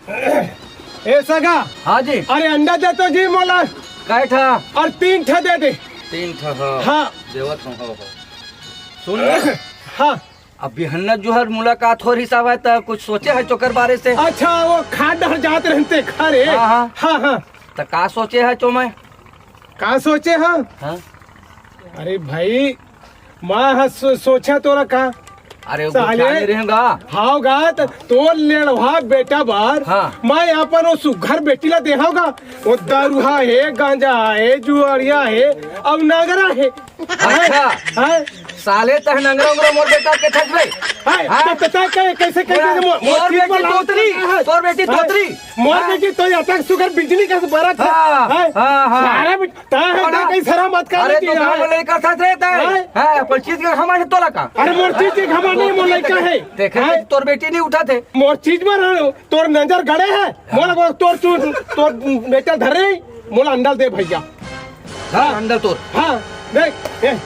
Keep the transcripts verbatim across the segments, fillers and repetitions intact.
ए सगा। हाँ जी। अरे अंडा दे तो जी मोला। कै ठा? और तीन ठा दे दे। तीन ठा, हाँ। हाँ। देवत हूँ, हो, हो। सुन ले। हाँ। अब बिहन्ना जुहर मुलाकात हो रही साहब, है तो कुछ सोचे है चोकर बारे से? अच्छा, वो खाद डहर जात रहते खा रे। हाँ, हाँ। हाँ, हाँ। तो का सोचे है चो मैं? का सोचे हाँ? हाँ। अरे भाई, मैं हा सो-, सोचा तोरा का। अरे, वो साले, क्या नहीं रहेगा? हाव गा, त तोर लेड़वा बेटा बार, हाँ। मैं अपन वो सुघर बेटी ला देहाव गा। वो दारूहा हे, गांजा हे, जुआरिया हे, अब नगरा हे। अच्छा। हाँ। साले तह नंगरा उंगरा मोर बेटा के ठग रे। हाय, हाँ? तो पता है क्या, कैसे, कैसे मोर, मोर मोर चीज बेटी बोला? तोतरी, हाँ। तोर बेटी हाँ। तोतरी। मोर हाँ। बेटी तो अतक सुघर बिजली का बरत है। हाँ, हाँ, हाँ। सारा ता है, ता कहीं शर्म मत कर अरे, लेती तो है। गाँव में लड़का साथ रहता है। हैं? हैं, पर चीज के घमंड तोला का? अरे, मोर चीज के घमंड नहीं, मोर लड़का है। देखे हैं? तो तोर बेटी नहीं उठा थे। मोर चीज में रहो, तोर नजर गड़े है। मोला वो तोर चू-, तोर बेटा धरे, मोला अंडल दे भैया। हाँ। अंडल तोर। हाँ, देख, ए,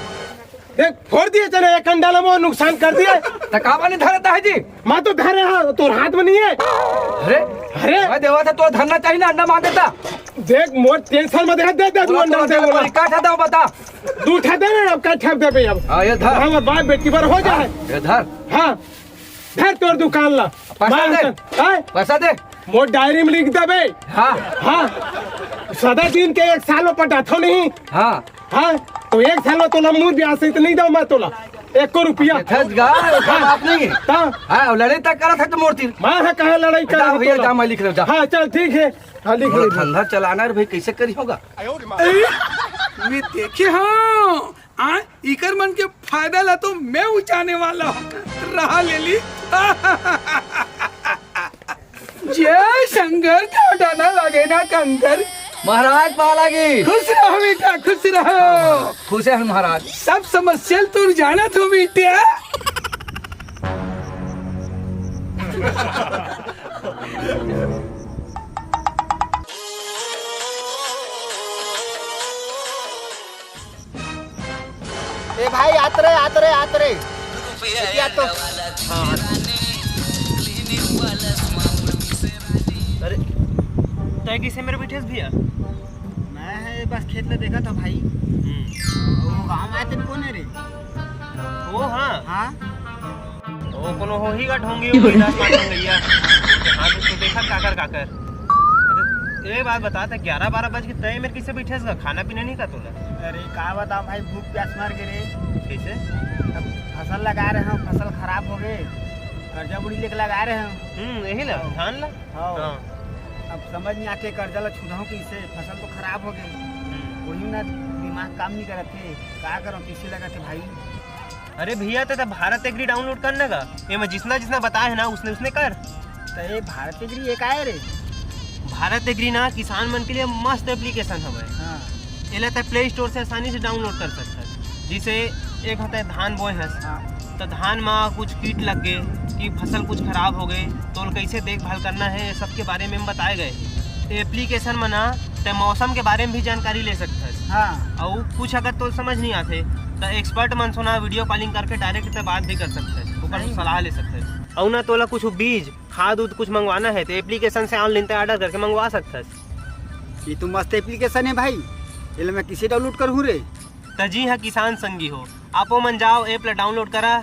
देख, फोड़ दिए तने एक अंडल में नुकसान कर दिए। त काबा नहीं धरता है जी? मैं तो धरे हाँ, तोर हाथ में नहीं है। अरे, अरे। मैं देवा था, तो धरना चाहिए ना, अंडा मार देता। देख, मोर टेंशन में देखा, दे, दे, तू बोला, अंडा बोला, दे, बोला, बोला। का ठा दे, बता। दू ठा दे ना, अब का ठा दे बे अब। हाँ, ये धर। हाँ, बाप बेटी पर हो जाए। ये धर। हाँ, धर तोर दुकान ला। पैसा मैं दे। अंडा, हाँ? पैसा दे। मोर डायरी में लिख दे बे। हाँ। हाँ। सदा दिन के एक साल में पटाथो नहीं। हाँ। हाँ, तो एक साल में तोला मूर ब्याज सहित नहीं दो मैं तोला। एको रुपया। अच्छा, गा, ऐसा बात नहीं है। हाँ। हाँ, लड़ाई तक करा था तो मोर तीर। मैं हाँ, कहाँ लड़ाई जा करा भैया, तोला? जा, मैं लिख रहा हूँ, जा। हाँ, चल, ठीक है। हाँ, लिख थोड़ा ले। धंधा चलाना है भाई, कैसे करी होगा? ए, मैं देखे हाँ, आ, इकर मन के फायदा ला तो मैं उठाने वाला हूँ। रहा ले ली। जय शंकर, काटा ना लगे ना कंकर। महाराज पालागी। खुश रहो बेटा, खुश रहो। खुश है महाराज। सब समस्या ल तुम जानत हो बेटा। ए भाई, आत रे, आत रे, आत रे। एतिया तो। हाँ। अरे, तय किसे मेरे बैठे भैया? मैं है बस खेत में देखा था भाई। हम्म। वो गाँव में आते कौन है रे? वो हाँ। हाँ? वो कोनो होही गा ढोंगी, होही दस पाँच ढोंगैया। हाँ, तो, तो देखा काकर, काकर। अरे, ए बात बता, त ग्यारह बारह बज के तय मेरे किसे बैठे हस गा? खाना पीना नहीं का तोला? अरे, का बताओ भाई, भूख प्यास मर गे रे। कैसे? अब फसल लगा रहे हैं, फसल खराब हो गए, कर्जा बुड़ी लेके लगा रहे हैं। हम्म, यही ला, हाँ। धान ला? हाँ। हाँ। अब समझ नहीं आते, कर्जा ला छुड़ाऊँ कैसे, फसल तो खराब हो गए। हम्म। वही ना, दिमाग काम नहीं करत हे, का करूँ, कैसे लगत हे भाई? अरे भैया, ते त भारत एग्री डाउनलोड करने का, एमा जिसना जिसना बताए हे ना, उसने उसने कर। त ये भारत एग्री ये का हे रे? भारत एग्री ना किसान मन के लिए मस्त एप्लीकेशन हवय। हाँ। एला ते प्ले स्टोर से आसानी से डाउनलोड कर सकत हस। जैसे एक होता है धान बोए हस, हाँ। तो धान मा कुछ कीट लग गए कि फसल कुछ खराब हो गए, तो ओला कैसे देखभाल करना है, ये सब के बारे में बताए गए। एप्लीकेशन में ना ते मौसम के बारे में भी जानकारी ले सकत हस। हाँ। अउ कुछ अगर तो समझ नहीं आते, तो एक्सपर्ट मन से ना वीडियो कॉलिंग करके डायरेक्ट ते बात भी कर सकत हस, ओकर सही। सलाह ले सकत हस। अउ ना तोला कुछ बीज, खाद उद कुछ मंगवाना है, तो एप्लीकेशन से ऑनलाइन ते ऑर्डर करके मंगवा सकत हस। ये तो मस्त एप्लीकेशन है भाई, ये मैं किसे डाउनलोड करूँ रे? त जी हाँ किसान संगी हो, आपो मन जाओ, ऐप ला डाउनलोड करा।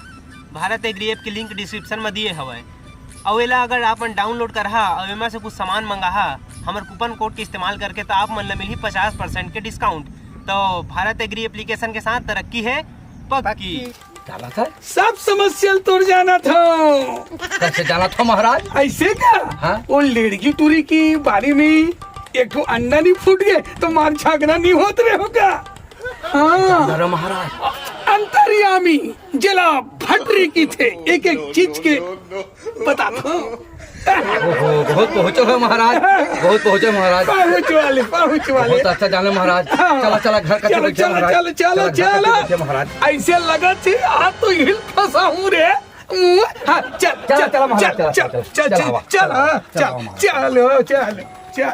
भारत एग्री ऐप के लिंक डिस्क्रिप्शन में दिए हवय। अउ एला अगर आपन डाउनलोड करहा अउ एमा से कुछ सामान मंगाहा हमर कूपन कोड के इस्तेमाल करके, त आप मन ला मिलही पचास परसेंट के डिस्काउंट। तो भारत एग्री एप्लीकेशन के साथ तरक्की है पक्की। पक्की। डाला था? सब समस्या ल तोर जाना था। कैसे जाना था महाराज? ऐसे का? हाँ? वो लेड़गी टूरी की बारी में एक ठो अंडा नहीं फूट गए तो मार झगड़ा नहीं होत रहे होगा। हाँ। महाराज। अंतर्यामी जला भटरी की थे एक एक चीज के बता दो। ओहो, बहुत पहुंचो है महाराज, बहुत पहुंचो महाराज। पहुंच वाले, पहुंच वाले। बहुत अच्छा जाने महाराज। हाँ। चला, चला, घर का चलो, चलो, चलो, महाराज। चलो, चलो, चला, घर का चलो। चलो, महाराज। ऐसे लगा थी, आज तो हिल फंसा हूँ रे। हाँ, चल, चला, चल, चला महाराज, चल, चला, चल, चला, चल, चला, चल, चला, हाँ, चला, चल, चला, चलो, चलो, चल।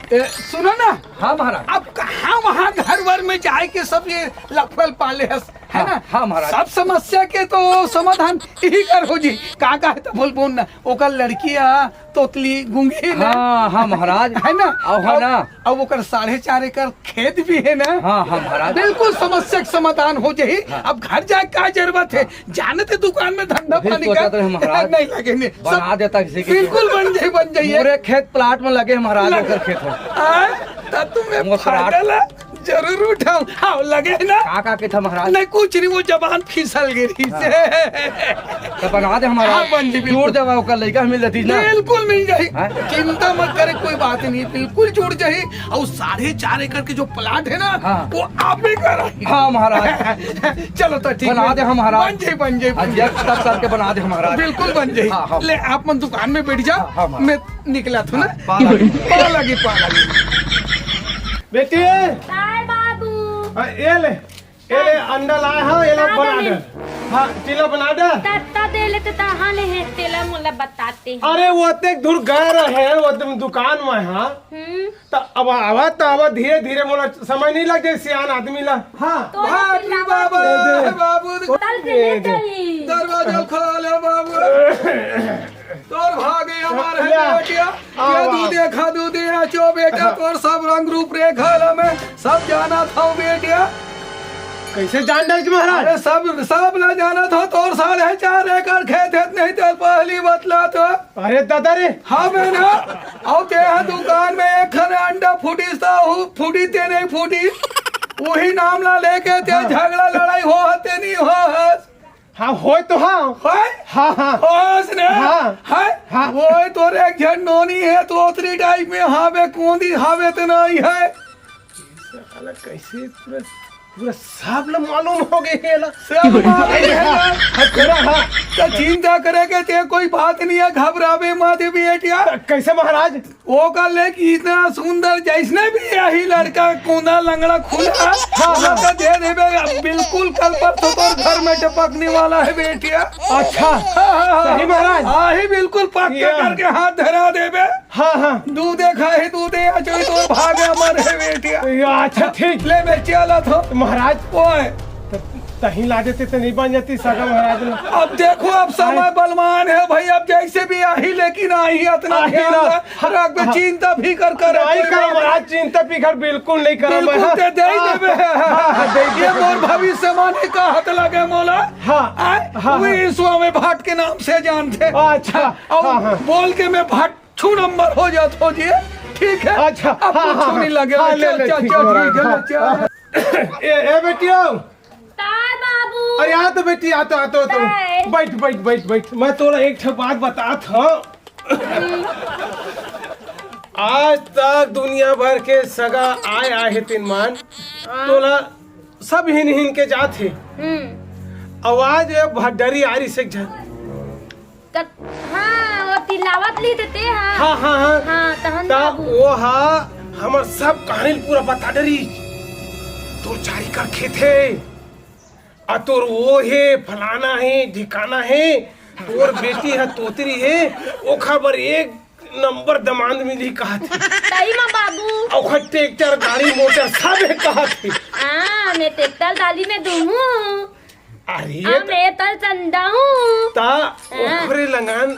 ए, सुनो ना। हाँ महाराज। अब कहाँ वहाँ घर वर में जाए के सब ये लफल पाले हस, है हाँ, ना? हाँ महाराज। सब समस्या के तो समाधान इही कर हो जी। का का है तो बोल बोल ना, ओकर लड़की आ, तोतली, गुंगी ना। हाँ, हाँ महाराज। है ना? अब है अब, ना? अब ओकर साढ़े चार एकड़ खेत भी है ना। हाँ, हाँ महाराज। बिल्कुल समस्या के समाधान हो जाही। हाँ। अब घर जाए का जरूरत है? हाँ। जाने ते दुकान में धंधा अभी पानी सोचा का तो है महाराज। नहीं लगे ने। बना सब देता किसी के। बिल्कुल बन जाही, बन जाही। पूरे खेत प्लाट में लगे महाराज, लगे। ओकर खेत हो। हाँ, तब तुम्हें वो प्लाट फायदा ला जरूर उठाऊं। हाँ, लगे ना। का, का के था महाराज? नहीं, कुछ नहीं, वो जबान फिसल गिरी से। हाँ। तो बना दे महाराज। हाँ, बन जी, बिल्कुल। जोड़ देवा, ओकर लइका मिल जाती ना। बिल्कुल मिल जाही। हाँ? चिंता मत करे, कोई बात नहीं, बिल्कुल जुड़ जाही। और साढ़े चार एकड़ के जो प्लाट है ना, हाँ। वो आप ही का रही। हाँ महाराज। चलो तो ठीक बना है। दे हम महाराज। बन जाही, बन जाही, बन आज जाही। एक तब करके बना दे हम महाराज। बिल्कुल बन जाही। हाँ, हाँ। ले, आप मन दुकान में बैठ जाओ, हाँ, हाँ, महाराज। मैं निकला था ना। हाँ, पा लगी। पा लगी, पा लगी। बेटी। काय बाबू? हाँ, ये ले। ए ले, अंडा लाए हव, एला बना दे। हाँ, तेला बना दे। तत्ता दे ले, तत्ता, हाँ ले हे, तेला मोला बताते हैं। अरे, वो अतेक दूर गए रहे, वो तुम दुकान में, हाँ। हम्म। त अब आवा, त आवा, धीरे-धीरे मोला समय नहीं लगे, सियान आदमी ला। हाँ। तो बाप रे बाबा, बाबू। तल के ले जाई। दरवाजा खोल बाबू। तोर भागे हमार है बेटिया। ये दूधे खा दूधे आचो बेटा, तोर सब रंग रूप रेखा ला मैं सब जाना था बेटिया। कैसे जान डाल के महाराज? अरे सब, सब ला जाना था, तोर साढ़े चार एकड़ खेत है, नहीं तो पहली बतला तो। अरे दादा रे। हाँ बेटा, और ते यहाँ दुकान में एक खने अंडा फूटी सा हूँ, फूटी ते नहीं फूटी, वही नाम ला लेके ते हाँ। झगड़ा लड़ाई हो हते नहीं हो हस। हाँ, होय तो हाँ। होय? हाँ, हाँ। होस ने? हाँ। है? हाँ। वो तोर एक झन नोनी है, तोतरी टाइप में, हाँ बे, कोंदी, हाँ बे, तो नहीं है। साला कैसे पूरा, पूरा सब ला मालूम हो गए है ला। सब मालूम है ला। हाँ, पूरा, हाँ। तो चिंता करे के ते कोई बात नहीं है, घबरावे मत बेटिया। कैसे महाराज? ओकर ले कि इतना सुंदर, जैसने भी यही लड़का कोंदा लंगड़ा खुला, हाँ, हाँ। ओकर दे देबे, अब बिल्कुल कल परसों तोर घर में टपकने वाला है बेटिया। अच्छा, हाँ, हाँ, हाँ। सही महाराज? हाँ, ही बिल्कुल पक्का ये। करके हाथ धरा देबे। हाँ, हाँ। दूधे खाही, दूधे आ, जो तो भागे अमर है बेटिया। ये अच्छा, ठीक। ले बे, चला तो। महाराज। ओए। त-, तहीं ला देते तो नहीं बन जाती सगा महाराज ने। अब देखो, अब समय आए। बलवान है भाई, अब जैसे भी आही, लेकिन आही, इतना आही ख्याल ना। रख, रख बे, हाँ। चिंता फिकर करे नहीं कोई करो बात महाराज, चिंता फिकर बिल्कुल नहीं करो बिल्कुल महाराज। ते दे हाँ, देबे। हाँ, हाँ, दे ये देबे। मोर भविष्यवाणी का हाथ लगे मोला। हाँ, आए, हाँ, वही हाँ। ईश्वर में भाट के नाम से जानते। अच्छा, और हाँ, हाँ। बोल के मैं भाट छू नंबर हो जात हो जी, ठीक है? अच्छा, अब हाँ, कुछ हाँ, नहीं हाँ, लगे, हाँ, ले, चल, ले, चल, ठीक चल, हो रहा ठीक है, है, हाँ, चल। हाँ। ए, ए बेटियो। काय बाबू? अरे आ तो बेटी, आ तो, आ तो, आ तो। काय? बैठ, बैठ, बैठ, बैठ। मैं तोला एक ठो बात बतात हूँ। आज तक दुनिया भर के सगा आए, आए हे तीन मान। हाँ। तोला सब हिन, हिन के जात हे। हम्म। आवाज ए भड्डरी आरी से झन। कत-, हाँ, वो तिलावत ली ते, ते, हाँ। हाँ, हाँ, हाँ। हाँ, तहन ता बाबू। वो हा, हमर सब कहानी ल पूरा बता डरी। तोर चार एकड़ खेत हे, आ तोर वो हे, फलाना हे, ढिकाना हे, तोर बेटी ह तोतरी हे, ओखा बर एक नंबर दमांद मिली कहत हे। सही म बाबू। ओखा ट्रैक्टर, गाड़ी, मोटर सब हे कहत हे। हाँ, मैं ट्रैक्टर डाली में दूँ। अरे, हाँ, त-, मैं तो चंदा हूँ। ता हाँ। ओखरे लंगान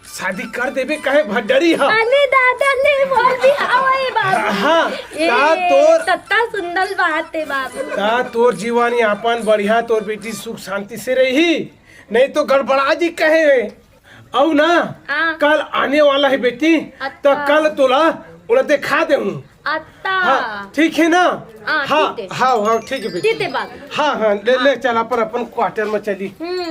शादी कर देबे कहे भड्डरी हा। अरे दादा, नहीं बोल भी आवई बाबू। हाँ, ए, ता तोर तत्ता सुंदर बात है बाबू। ता तोर जीवन यापन बढ़िया, तोर बेटी सुख शांति से रही, नहीं तो गड़बड़ा जी कहे। अउ ना, हाँ। कल आने वाला है बेटी, अच्छा। तो कल तोला ओला दिखा दे हूँ। अच्छा। हाँ, ठीक है ना? हाँ, हाँ, ठीक है। हाँ, हाँ, ठीक है बेटी। ठीक है बाबू। हाँ, हाँ, ले, हाँ। ले चल अपन, अपन क्वार्टर में चली। हम्म।